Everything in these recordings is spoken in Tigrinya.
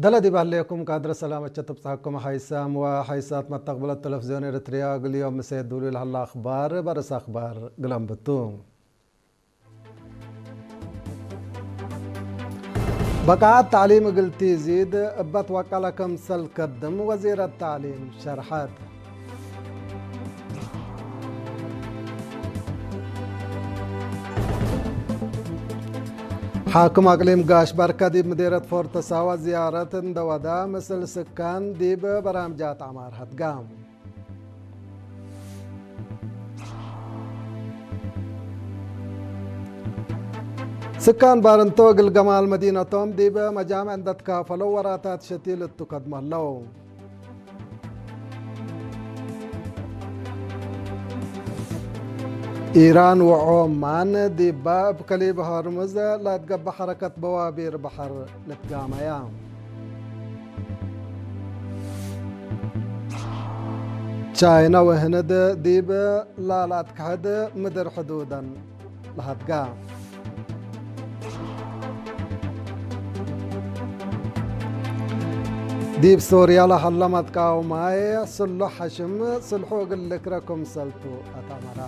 ደለ ዲብ ሃለየኩም ካድረ ሰላመቸ ትብጽሐኩም ሓይሳም ወሓይሳት መተቕብለት ተለፍዝዮን ኤርትርያ እግልዮም ምሰ የዱሉ ለሃላ ኣኽባር በርስ ኣኽባር ግለንብቱ። በቃዓት ተዕሊም እግል ቲዚድ እበት ወቀለ ክምሰል ከድም ወዚረት ተዕሊም ሸርሐት። ሓክም ኣቅሊም ጋሽ ባርከ ዲብ ምዴረት ፎርቶ ሳዋ ዝያረት እንደወዳ፣ ምስል ስካን ዲብ በራምጃት ዐማር ሀትጋ። ስካን ባርንቶ እግል ገማል መዲነቶም ዲብ መጃምዕ እንደትካፈለው ወራታት ሸቲል እቱ ከድሞ ህለው። ኢራን ወዖማን ዲባ እብ ከሊብ ሆርሙዝ ለትገብእ ሐረከት በዋቢር በሐር ልትጋመያ። ቻይና ወህንድ ዲብ ላልኣትክሕድ ምድር ሕዱደን ለሀድጋ። ዲብ ሶርያ ለሀለ መትቃውማይ ስሉሕ ሐሽም ስልሑ እግል ልክረ ክምሰልቱ አታመራ።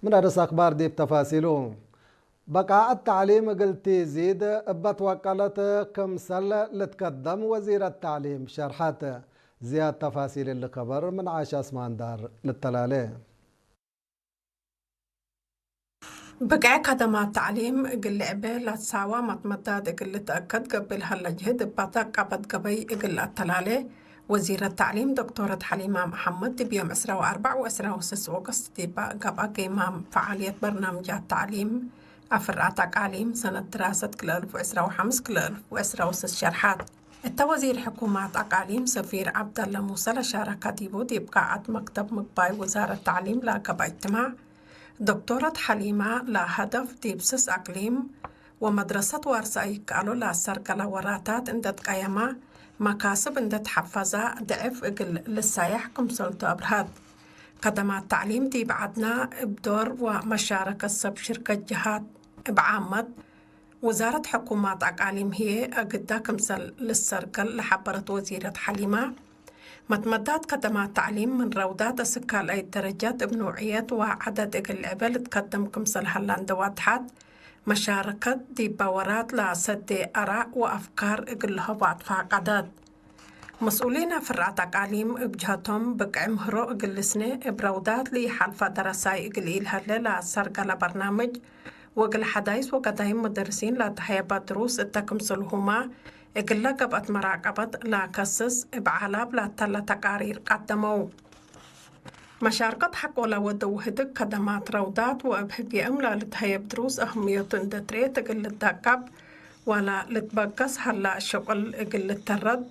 ምን አርስ አክባር ዲብ ተፋሲሉ። በቃዐት ተዕሊም እግል ቲዚድ እበት ወቀለት ክምሰል ልትከደም ወዚረት ተዕሊም ሸርሐት። ዝያድ ተፋሲል እሊ ከበር ምን ዓሻ እስማንዳር ልተላሌ። ብቅዕ ከደማት ተዕሊም እግል ልዕቤ ላትሳዋ መትመዳድ እግል ልትአከድ ገብእ ለሀለ ጅህድ እባ ተቀበት ገበይ እግል ለአተላሌ ወዚረት ተዕሊም ዶክቶረት ሐሊማ መሐመድ ዲብ ዮም ዕስራ ወአርበዕ ወዕስራ ወሰስ ኦገስት ዲባ ገብአ ገይማም ፈዓልየት በርናምጃት ተዕሊም አፍርዓት አቃሊም ሰነት ድራሰት ክልኤ አልፍ ወዕስራ ወሐምስ ክልኤ አልፍ ወዕስራ ወሰስ ሸርሐት። እተ ወዚር ሕኩማት አቃሊም ሰፊር ዐብደለ ሙሰ ለሻረከ ዲቡ፣ ዲብ ቃዐት መክተብ ምግባይ ውዛረት ተዕሊም ለአከበ እጅትማዕ፣ ዶክቶረት ሐሊማ ለሀደፍ ዲብ ስስ አቅሊም ወመድረሰት ዋርሳ ይከአሎ ለአሰርገለ ወራታት እንደ ትቀየመ፣ መካስብ እንደ ተሐፈዘ፣ ድዕፍ እግል ልሳየሕ ክምሰልቱ አብርሀት። ከደማት ተዕሊም ዲብ ዐድና እብ ዶር ወመሻረከት ሰብ ሽርከት ጀሃት እብ ዓመት፣ ውዛረት ሕኩማት አቃሊም ህዬ አግዳ ክምሰል ልሰርገል ለሐበረት ወዚረት ሐሊማ፣ መትመዳት ከደማት ተዕሊም ምን ረውዳት እስክ ካልአይት ደረጃት እብ ኑዕየት ወዐደድ እግል ልዕቤ ልትከደም ክምሰል ሀላ እንደ ዋድሐት፣ መሻረከት ዲበ ወራት ለሰዴ አራእ ወአፍካር እግል ለሀቡ አትፋቀደት። መስኡሊን አፍርዓት አቃሊም እብ ጀሀቶም፣ ብቅዕ ምህሮ እግል ልስኔ፣ እብ ረውዳት ለኢሐልፈ ደረሳይ እግል ኢልሀሌ ለአሰርገለ በርናምጅ፣ ወእግል ሐዳይስ ወገዳይም ሙደርሲን ለአትሀየበ ድሩስ እተ ክምስልሁመ እግለ ገብአት መራቀበት ለአከስስ እብ ዐላብ ለአተለ ተቃሪር ቀደመው። መሻርከት ሐቆለ ወደው ህድግ ከደማት ረውዳት ወእብ ህግየእም ለልትሀየብ ድሩስ አህምዮቱ እንደ ትርኤት እግል ልትደቀብ ወለ ልትበገስ ሀላ ሽቅል እግል ልተረድ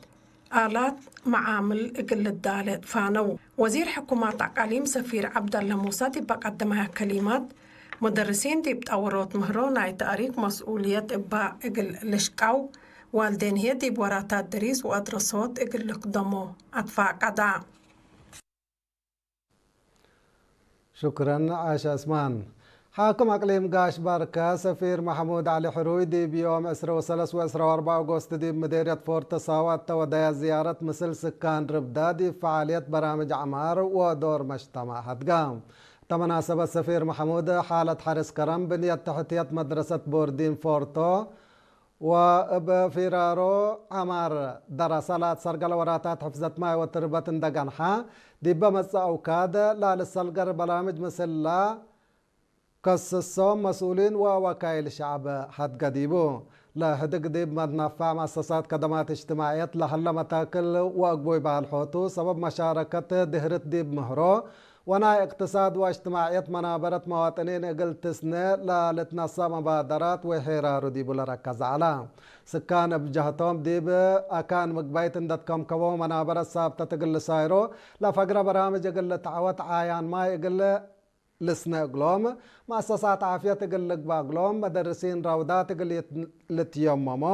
አላት መዓምል እግል ልዳሌ ትፋነው። ወዚር ሕኩማት አቃሊም ሰፊር ዐብደለ ሙሰ ዲብ ቀደማያ ከሊማት፣ ሙደርሲን ዲብ ጠወሮት ምህሮ ናይ ተእሪክ መስኡልየት እባ እግል ልሽቀው፣ ዋልዴን ህዬ ዲብ ወራታት ድሪስ ወአድረሶት እግል ልክደሞ አትፋቀዳ። ሹክረን ዓሻ እስማን። ሓክም ኣቅሊም ጋሽ ባርካ ሰፊር ማሕሙድ ዓሊ ሕሩይ ዲብ ዮም ዕስራ ወሰለስ ወዕስራ ወአርባዕ ኦጎስት ዲብ ምዴርየት ፎርቶ ሳዋ እተወደያ ዝያረት ምስል ስካን ርብዳ ዲብ ፈዓልየት በራምጅ ዐማር ወዶር መጅተማዕ ሐድጋ። እተ መናሰበት ሰፊር ማሕሙድ ሓለት ሐርስ ከረም ብንየት ተሕትየት መድረሰት ቦርዲን ፎርቶ ወእብ ፊራሮ ዐማር ደረሰ ለአትሰርገለ ወራታት ሕፍዘት ማይ ወትርበት እንደ ገንሐ፣ ዲበ መጽእ አውካድ ለልሰልገር በላምጅ ምስላ ከስሶም መስኡሊን ወወካይል ሸዕብ ሐድገ ዲቡ። ለህድግ ዲብ መትነፋዕ መአሰሳት ከደማት እጅትማዕየት ለሀለ መታክል ወአግቡይ በህል ሖቱ፣ ሰበብ መሻረከት ድህርት ዲብ ምህሮ፣ ወናይ እቅትሳድ ወእጅትማዕየት መናበረት መዋጥኒን እግል ትስነ ለልትነሰእ መባደራት ወሔራሩ ዲቡ ለረከዘ ዐለ። ስካን እብ ጀህቶም ዲብ አካን ምግባይት እንደ ትከምከበው መናበረት ሳብተት እግል ልሳይሮ፣ ለፈግረ በራምጅ እግል ልትዐወት፣ ዓያን ማይ እግል ልስነ እግሎም፣ መአሰሳት ዓፍየት እግል ልግበእ እግሎም፣ መደርሲን ረውዳት እግል ልትየመሞ፣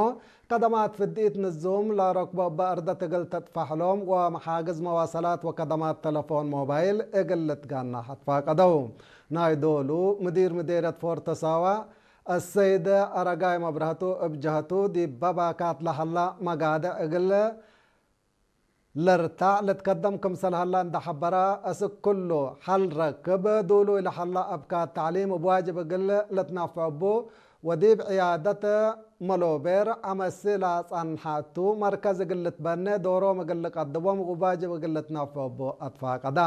ከደማት ፍድኢት ንዙም ለረክቦ እበ አርደት እግል ተጥፋሕሎም ወመሓግዝ መዋሰላት ወከደማት ተለፎን ሞባይል እግል ልትጋናሕ አትፋቀደው። ናይ ዶሉ ምዲር ምዴርየት ፎርቶ ሳዋ السيد ኣረጋይ መብራህቱ እብ ጀህቱ ዲብ በባካት ለሀላ መጋድዕ እግል ለርታዕ ልትከደም ክምሰል ሀላ እንዳ ሐበራ፣ እስክ ኩሉ ሐል ረክብ ዱሉይ ለሀላ አብካት ተዕሊም እብ ዋጅብ እግል ልትናፈዕ እቡ ወዲብ ዕያደት መሎቤር ዐመሲ ለአጸንሐ እቱ መርከዝ እግል ልትበኔ ዶሮም እግል ልቀድቦም እብ ዋጅብ እግል ልትናፈዕ እቡ አትፋቀዳ።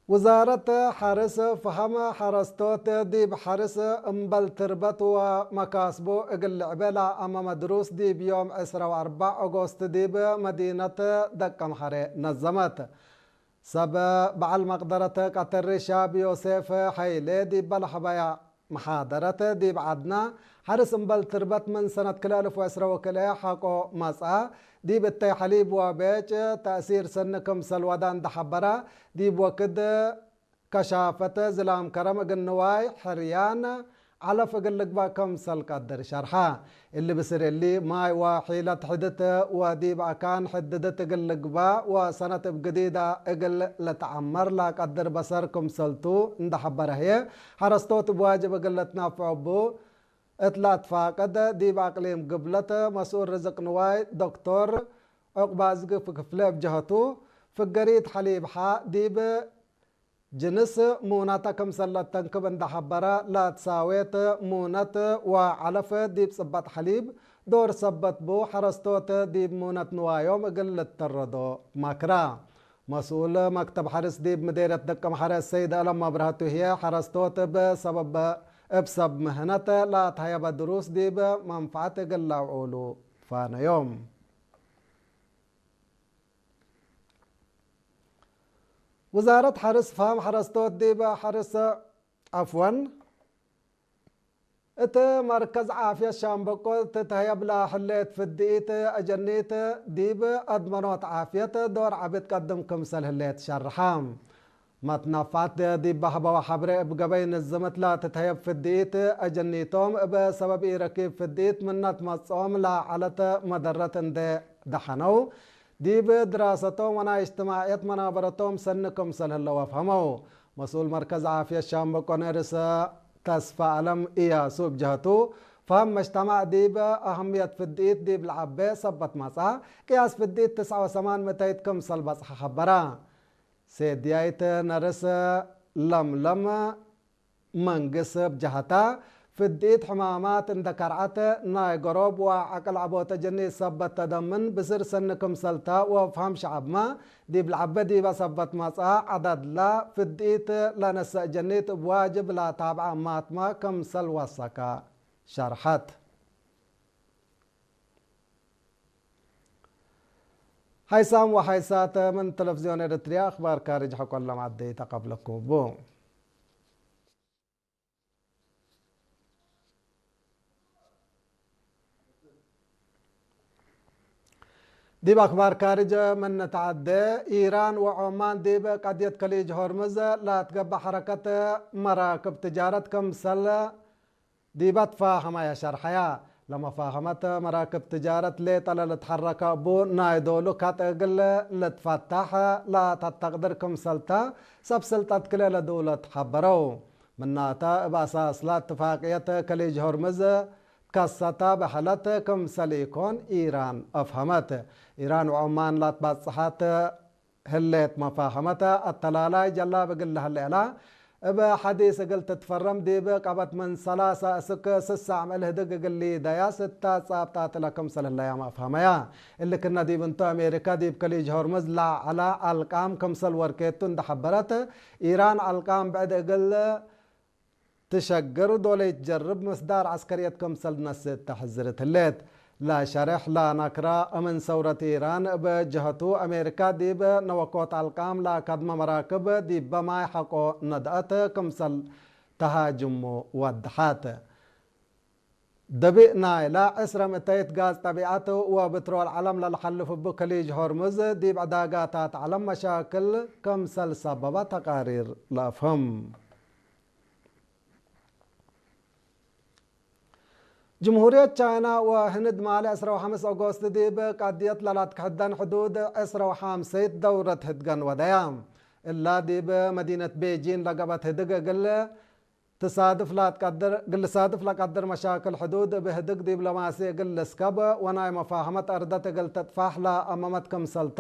ውዛረት ሐርስ ፈሀመ ሐረስቶት ዲብ ሐርስ እምበል ትርበት ወመካስቡ እግል ልዕቤ ለአመመ ድሩስ ዲብ ዮም ዕስራ ወአርበዕ ኦጎስት ዲብ መዲነት ደቀምሐሬ ነዘመት። ሰብ በዐል መቅደረት ቀተሪ ሻብ ዮሴፍ ሐይሌ ዲበ ለሀበያ መሓደረት ዲብ ዐድና፣ ሐርስ እምበል ትርበት ምን ሰነት ክልኤ አልፍ ወዕስራ ወክልኤ ሐቆ መጽአ፣ ዲብ እተይ ሐሊብ ወቤጭ ተእሲር ሰኒ ክምሰል ወዳ እንዳ ሐበራ፣ ዲብ ወክድ ከሻፈት ዝላም ከረም እግል ንዋይ ሕርያን ዐለፍ እግል ልግባእ ክምሰል ቀድር ሸርሐ። እሊ ብስር እሊ፣ ማይ ወሒለት ሕድት ወዲብ አካን ሕድድት እግል ልግባእ ወሰነት እብ ግዲዳ እግል ልትዐመር ለቀድር በሰር ክምሰልቱ እንዳ ሐበረ ህዬ፣ ሐረስቶት እብ ዋጅብ እግል ልትናፈዕ እቡ እት ለአትፋቅድ፣ ዲብ አቅሊም ግብለት መስኡል ርዝቅ ንዋይ ዶክቶር ዑቅባዝጊ ክፍለ እብ ጀህቱ፣ ፍገሪት ሐሊብ ሐ ዲብ ጅንስ ሙነተ ክምሰል ለተንክብ እንዳ ሐበረ፣ ለትሳዌት ሙነት ወዐለፍ ዲብ ጽበጥ ሐሊብ ዶር ሰበት ቡ፣ ሐረስቶት ዲብ ሙነት ንዋዮም እግል ልተረዶ መክረ። መስኡል መክተብ ሐርስ ዲብ ምዴርየት ደቀምሐረ ሰይድ አለም መብረህቱ ህዬ፣ ሐረስቶት እብ ሰበብ እብ ሰብ ምህነት ለአትሀየበ ድሩስ ዲብ መንፈዐት እግል ለአውዑሉ ፋነዮም። ውዛረት ሐርስ ፈሀም ሐረስቶት ዲብ ሐርስ፣ ዐፍወን፣ እት መርከዝ ዓፍየት ሻምበቆ ትትሀየብ ለህሌት ፍድኢት አጀኒት ዲብ አድመኖት ዓፍየት ዶር ዐቢ ትቀድም ክምሰል ህሌት ሸርሐ። መትናፋት ዲብ በህበወ ሐብሬ እብ ገበይ ንዝምት ለትትሀየብ ፍድኢት አጀኒቶም እብ ሰበብ ኢረኪብ ፍድኢት ምነት መጽኦም ለዐለት መደረት እንዴ ደሐነው፣ ዲብ ድራሰቶም ወናይ እጅትማዕየት መናበረቶም ሰኒ ክምሰል ህለው አፍሀመው። መስኡል መርከዝ ዓፍየት ሻምበቆ ነርስ ተስፋ አለም እያሱ እብ ጀህቱ፣ ፈሀም መጅተማዕ ዲብ አህምየት ፍድኢት ዲብ ለዐቤ ሰበት መጽአ፣ ቅያስ ፍድኢት ትስዐ ወሰማን ምእተይት ክምሰል በጽሐ ሐበረ። ሴድያይት ነርስ ለምለም መንግስ እብ ጀሀታ፣ ፍድኢት ሕማማት እንደ ከርዐት ናይ ገሮብ ወዐቅል ዐቦት አጀኒት ሰበት ተደምን ብስር ሰኒ ክምሰልታ ወፍሀም ሸዐብመ፣ ዲብ ለዐቤ ዲበ ሰበት መጽአ ዐዳድላ ፍድኢት ለነሰእ ጀኒት እብ ዋጅብ ለታብዐ እማትመ ክምሰል ወሰከ ሸርሐት። ሐይሳም ወሐይሳት ምን ተለፍዝዮን ኤረትርያ አኽባር ካርጅ ሐቆሎም ዐደይ ተቀብለኩም እቡ። ዲብ አክባር ካርጅ ምን ንትዓዴ፣ ኢራን ወዖማን ዲብ ቀድየት ከሊጅ ሆርምዝ ለትገበእ ሐረከት መራክብ ትጃረት ክምሰል ዲበ ትፋሀመያ ሸርሐያ። ለመፋሀመት መራክብ ትጃረት ሌጠ ለልትሐረከ እቡ ናይ ዶሉ ካጥ እግል ልትፈታሕ ለተተቅድር ክምሰልታ ሰብ ስልጠት ክልኤ ለደውለት ሐበረው። ምናተ እብ አሳስ ለእትፋቅየት ከሊጅ ሆርምዝ ከሰተ በሐለት ክምሰል ኢኮን ኢራን አፍሀመት። ኢራን ወዖማን ለትበጽሐት ህሌት መፋሀመተ አተላላይ ጀላብ እግል ለሀሌ እላ፣ እብ ሐዲስ እግል ትትፈረም ዲብ ቀበት ምን ሰላሳ እስክ ስሳ አምዕል ህድግ እግል ሊደያስ እተ ጻብጣት እለ ክምሰል ህለያም አፍሀመያ። እሊ ክነ ዲብ እንቱ አሜሪካ ዲብ ከሊጅ ሆርምዝ ለዐለ አልቃም ክምሰል ወርኬቱ እንደ ሐበረት፣ ኢራን አልቃም ብዕድ እግል ትሸግር ዶለይት ጀርብ ምስዳር ዐስከርየት ክምሰል ነስእ ተሐዝርት ህሌት። ለሸሬሕ ለነክረ እምን ሰውረት ኢራን እብ ጀሀቱ፣ አሜሪካ ዲብ ነወኮት አልቃም ለከድመ መራክብ ዲበ ማይ ሐቆ ነድአት ክምሰል ተሃጅሙ ወደሐት። ደቢእ ናይላ ዕስረ ምእተይት ጋዝ ጠቢዐት ወብትሮል ዐለም ለልሐልፍ እቡ ከሊጅ ሆርሙዝ ዲብ ዕዳጋታት ዐለም መሻክል ክምሰል ሰበበ ተቃሪር ለአፍህም። ጅምሁርየት ቻይና ወህንድ ማሌ ዕስራ ወሐምስ ኦጎስት ዲብ ቀድየት ለላትክሕደን ሕዱድ ዕስራ ወሐምሰይት ደውረት ህድገን ወደያ። እላ ዲብ መዲነት ቤጂን ለገበት ህድግ እግል ትሳድፍ ላትቀድር፣ እግል ሳድፍ ለቀድር መሻክል ሕዱድ እብ ህድግ ዲብሎማሲ እግል ልስከብ ወናይ መፋህመት አርደት እግል ትጥፋሕ ለአመመት ክምሰልተ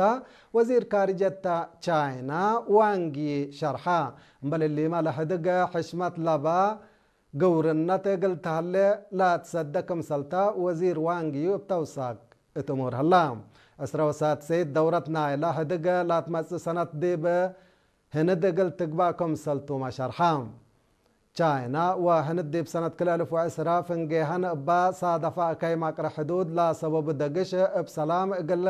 ወዚር ካርጀት ቻይና ዋንግ ዪ ሸርሐ። እምበል እሊመ ለህድግ ሕሽመት ለበ ግውርነት እግል ተሀሌ ላትሰደ ክምሰልተ ወዚር ዋንግ ዪ እብ ተውሳክ እት እሙር ሀላ። ዕስረ ወሳድሰይት ደውረት ናይላ ህድግ ላትመጽእ ሰነት ዲብ ህንድ እግል ትግባእ ክምሰልቱመ ሸርሐ። ቻይና ወህንድ ዲብ ሰነት ክልኤ እልፍ ወዕስራ ፍንጌሀን እባ ሳደፋ እከይ ማቅረ ሕዱድ ለሰበቡ ደግሽ እብ ሰላም እግል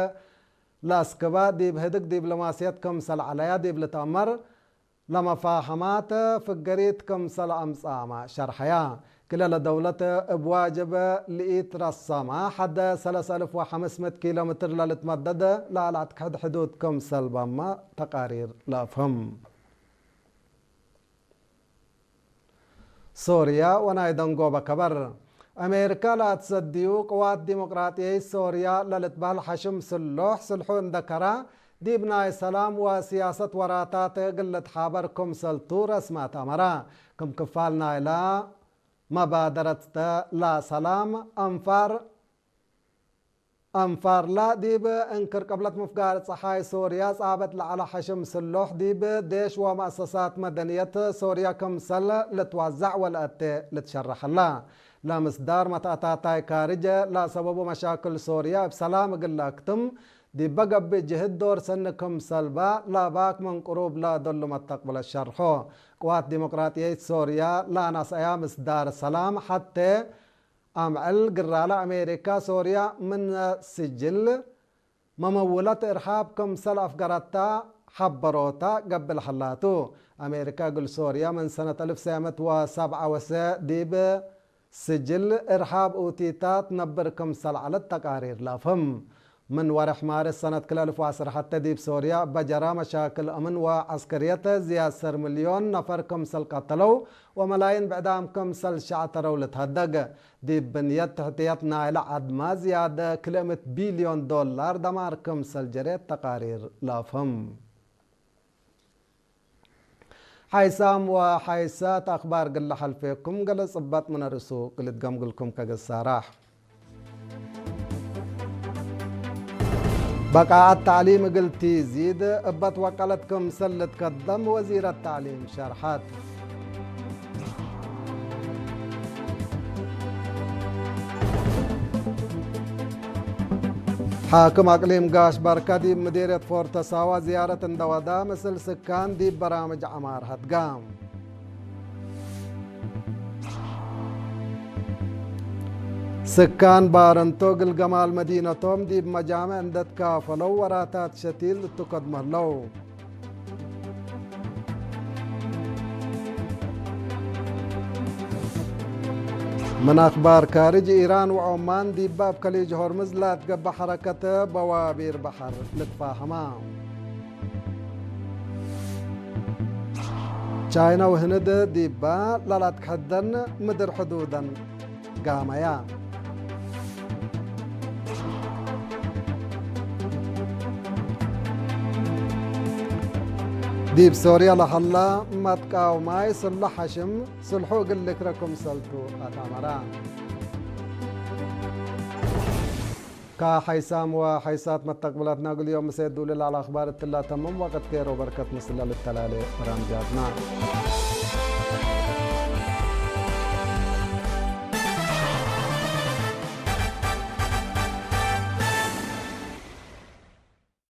ለአስክባ ዲብ ህድግ ዲብሎማስየት ክምሰል ዐለያ ዲብ ልትአመር ለመፋህማት ፍገሪት ክምሰል አምጽአመ ሸርሐያ። ክለ ለደውለት እብ ዋጅብ ለኢትረሰመ ሐደ ሰለሰ እልፍ ወሐምስ ምእት ኪሎ ምትር ለልትመደድ ለአልአትክሕድ ሕዱድ ክምሰል በመ ተቃሪር ለአፍህም። ሶርያ ወናይ ደንጎበ ከበር። አሜሪካ ለአትሰድዩ ቅዋት ዲሞቅራጥየይት ሶርያ ለልትበህል ሐሽም ስሎሕ ስልሑ እንደ ከራ፣ ዲብ ናይ ሰላም ወሲያሰት ወራታት እግል ልትሓበር ክምሰልቱ ረስማት አመራ። ክም ክፋል ናይላ መባደረት ለሰላም አንፋር አንፋርላ ዲብ እንክር ቅብለት ምፍጋር ጸሓይ ሶርያ ጻበት ለዐለ ሐሽም ስሎሕ ዲብ ዴሽ ወመአሰሳት መደንየት ሶርያ ክምሰል ልትዋዛዕ ወለአቴ ልትሸረሐላ። ለምስዳር መትአታታይ ካርጀ ለሰበቡ መሻክል ሶርያ እብ ሰላም እግል ለአክትም ዲበ ገብእ ጅህድ ዶር ሰኒ ክምሰልባ ለባክ ምን ቅሩብ ለደሉ መተቅብለት ሸርሖ። ቅዋት ዲሞቅራጥየት ሶርያ ለአነስአያ ምስዳር ሰላም ሐቴ አምዕል ግራለ አሜሪካ ሶርያ ምን ስጅል መመውለት እርሃብ ክምሰል አፍገረታ ሐበሮታ ገብእ ለሀላቱ። አሜሪካ እግል ሶርያ ምን ሰነት አልፍ ሰመት ወሰብዓ ወሰ ዲብ ስጅል እርሃብ ኡቲታ ትነብር ክምሰል ዐለት ተቃሪር ለአፍህም። ምን ወርሕ ማርስ ሰነት ክልኤ እልፍ ወዐስር ሐቴ ዲብ ሶርያ በጀራ መሻክል አምን ወዐስከርየት ዝያድ ሰር ምልዮን ነፈር ክምሰል ቀተለው ወመላይን ብዕዳም ክምሰል ሸዕተረው ልትሀደግ። ዲብ ብንየት ትሕትየት ናይለ ዐድማ ዝያድ ክልኤ ምእት ቢልዮን ዶላር ደማር ክምሰል ጀሬት ተቃሪር ለአፍህም። ሓይሳም ወሓይሳት ኣኽባር ግለ ሓልፌኩም ገለ ጽባጥ ምነ ርእሱ ግልት ገምግልኩም ከገሳራሕ። በቃዓት ተዕሊም እግል ቲዚድ እበት ወቀለት ክምሰል ልትከደም ወዚረት ተዕሊም ሸርሐት። ሓክም አቅሊም ጋሽ ባርካ ዲብ ምዴርየት ፎርተ ሳዋ ዝያረት እንደ ወዳ፣ ምስል ስካን ዲብ በራምጅ ዐማር ሀድጋ። ስካን ባረንቶ ግልገማል መዲነቶም ዲብ መጃምዕ እንደ ትካፈለው ወራታት ሸቲል እትከድመ ህለው። ምን አኽባር ካርጅ፣ ኢራን ወዖማን ዲባ እብ ከሊጅ ሆርምዝ ላትገበእ ሐረከት በዋቢር በሐር ልትፋሀማ። ቻይና ወህንድ ዲባ ላላትከሐደን ምድር ሕዱደን ጋመያ። ዲብ ሶርያ ለሀላ መትቃውማይ ስሉሕ ሐሽም ስልሑ እግል ልክረ ክምሰልቱ አትአመራ። ከሓይሳም ወሓይሳት መተቅብላትና እግል ዮም ምሰ ዱልል አልአኽባር እትላ ተምም ወቅት ኬሮ በርከት ምስለ ልተላሌ በራምጃትና።